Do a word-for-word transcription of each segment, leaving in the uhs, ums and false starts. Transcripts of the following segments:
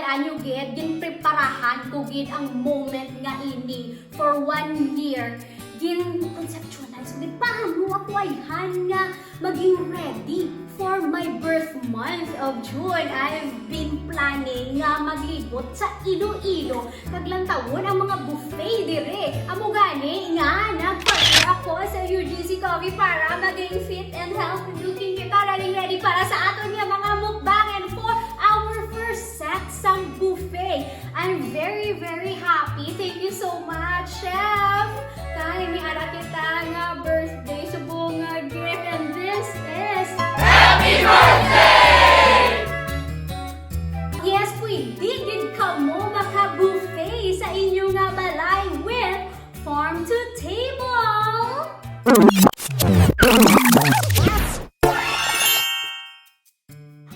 Anyo gid, ginpreparahan ko gid ang moment nga ini for one year. Gin-conceptualize ko gid paano ako ayhan nga maging ready for my birth month of June. I've been planning nga maglibot sa Iloilo kag lantawon ang mga buffet diri. Amo gani nga nagpa-prepare ako sa U G C Coffee para maging fit and healthy looking kita, ready, ready para sa aton nga mga mukbang and for our first set sang buffet. I'm very, very happy. Thank you so much, Chef! Kay may ara kita nga birthday subong nga gift, and this is Happy Birthday! Yes, pwede gid kamo maka-buffet sa inyo nga balay with Farm to Table!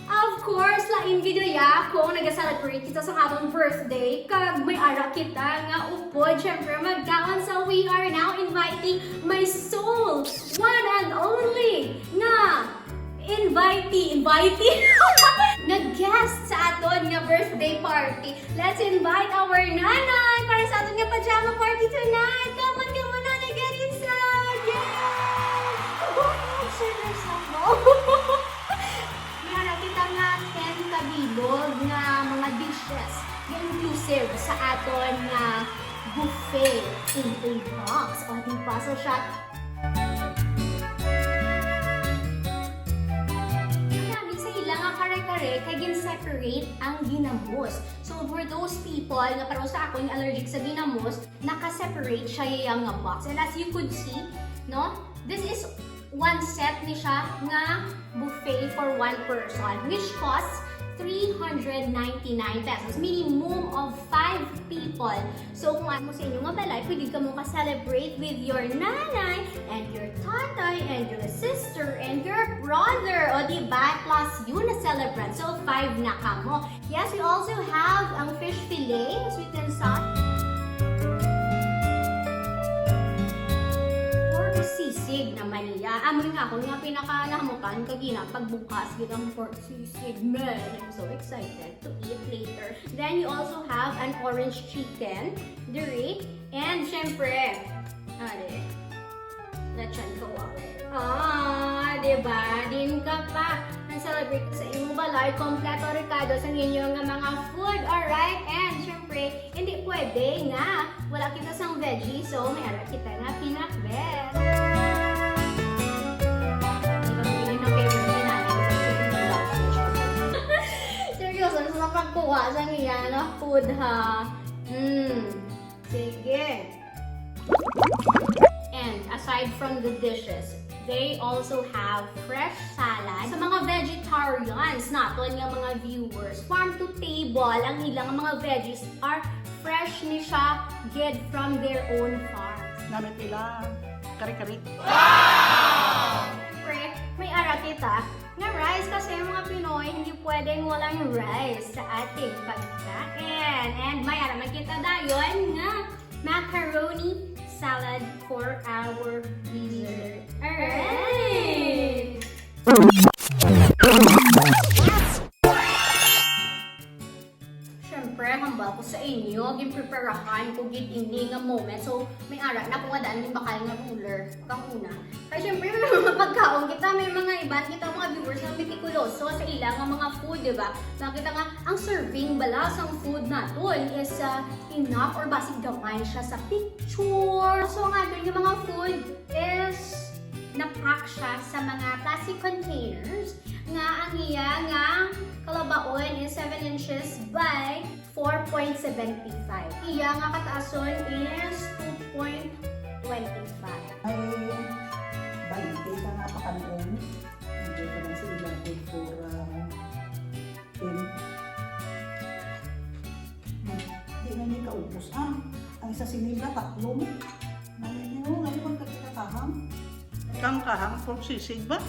Of course, lain gid ya kung nag-celebrate kita sa aton birthday, kag may ara kita nga upod, syempre, magkaon. So, we are now inviting my soul, one and only, nga invitee, invitee, nga guest sa aton nga birthday party. Let's invite our nanay para sa aton nga pajama party tonight. Come on, come on, Nanay, get inside! Yay! Share yourself, no? May ara kita nga ten kabilog nga mga dishes nga inclusive sa aton nga buffet in a box. O, di ba? So, siya, ang gamit sa ila nga kare-kare kay gin-separate ang ginamos. So, for those people nga pareho sa akon nga allergic sa ginamos, naka-separate siya iya nga box. And as you could see, no, this is one set ni siya nga buffet for one person, which costs three hundred ninety-nine pesos, minimum of five people. So, kung ano sa inyo nga balay, pwede kamo ka-celebrate with your nanay and your tatay and your sister and your brother. O, di ba? Plus you na celebrant. So, five na kamo. Yes, we also have ang fish fillet, sweet and sour. Pork sisig naman niya. Amo nga ako nga pinakanahamutan kagina pagbukas gid ang pork sisig. Man, I'm so excited to eat later. Then you also have an orange chicken, diri. And syempre, are, lechon kawali. Ah, di ba? Din ka pa. Ang celebrate sa imong balay, kompleto rekado sa inyo nga mga food. Alright? And syempre, hindi pwede nga wala kita sang veggie. So, may ara kita nga pinakbet. Di ba, yun ang favorite ni Nanay? Seryoso, sa pagkuha sa iya, no? Food, ha? Hmm. Sige. And aside from the dishes, they also have fresh salad. Sa mga vegetarians naton nga mga viewers, farm to table ang ilang mga veggies are fresh ni siya gid from their own farm. Gamit nila kare-kare. Siyempre, may ara kita nga rice kasi ang mga Pinoy hindi pwedeng walang rice sa ating pagkain. And may ara man kita dayon nga macaroni salad for our dessert. Alright! Siyempre, hambal ko sa inyo, ginpreparahan ko gid ini nga moment. So, may ara na ko nga daan yung bakal nga ruler. Kang una. Kay siyempre, may mga pagkaon kita, may mga iban kita mga viewers na mitikuloso sa ila nga mga food, di ba? Nakita nga, ang serving bala sang food naton is, ah, enough or basig gamay siya sa picture. So, ang aton nga mga food is na-pack siya sa mga plastic containers nga ang iya nga kalabaon is seven inches by four point seven five. Iya nga kataason is two point twenty five. Ay, bainte ka nga pakanon. Hindi ka lang sa ilang good for, ah, ten. Hmm. Di na niya kaupos, ah. Ang isa sinila, tatlo mo. Naliniw, ngayon magkakatahang. Kang kahang, pork sisig ba?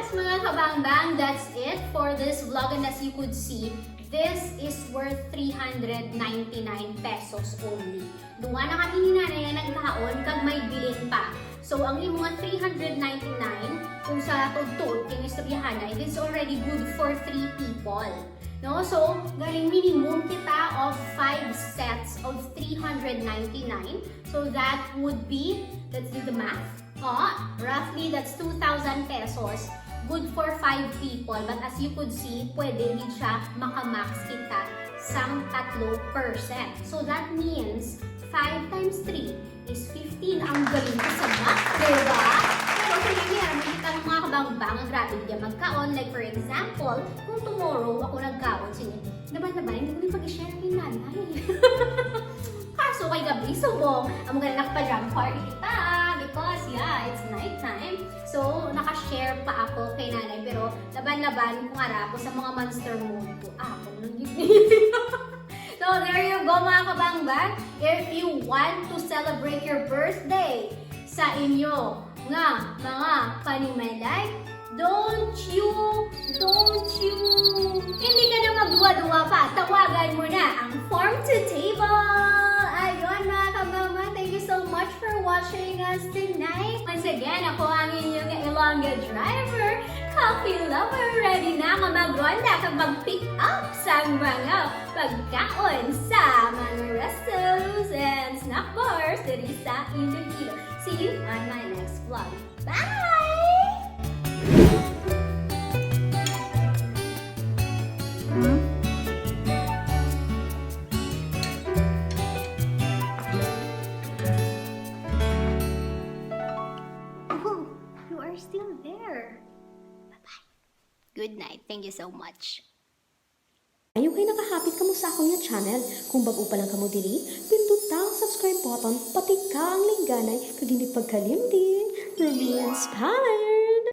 Mga kabangbang, that's it for this vlog. And as you could see, this is worth three hundred ninety-nine pesos only. Duha na kami ni nanay nga nagkaon kag may bilin pa. So, ang imo nga three hundred ninety-nine, kung sa tudtod kay istoryahanay, it is already good for three people. No? So, galing minimum kita of five sets of three hundred ninety-nine. So, that would be, let's do the math. Oh, roughly, that's two thousand pesos. Good for five people. But as you could see, pwede din siya makamax kita sang tatlo percent. So, that means five times three is fifteen. Ang galing ko sa math, di ba? Pero kung hindi naman kita ng mga kabangbang, grabe din magkaon. Like, for example, kung tomorrow ako nagkaon, sige, naman-naman, hindi ko na pag-share kay nanay. Kaso kay gabi subong, amo gani nagpa-jam party kita because, yeah, it's night time. So, naka-share pa ako kay nanay, pero laban-laban kung ara ako sa mga monster mode ko. Ako lang yun. So, there you go, mga kabangbang. If you want to celebrate your birthday sa inyo nga mga panimalay, don't you, don't you, hindi ka na magduwa-duwa pa. Tawagan mo na ang Farm to Table. Ayun, mga kabangbang, thank you so much for watching us tonight. Once again, ako ang inyong Ilongga driver, coffee lover, ready na nga mag-ronda kag mag-pick up sang mga pagkaon sa mga restos and snack bars diri sa Iloilo. See you on my next vlog. Bye! Oh, you are still there. Bye-bye. Good night. Thank you so much. Ayaw kay nakahapit kamo sa akon nga channel. Kung bag-o pa lang kamo diri, pinduta ang subscribe button, pati ka ang lingganay, kag hindi pagkalimti, remain inspired!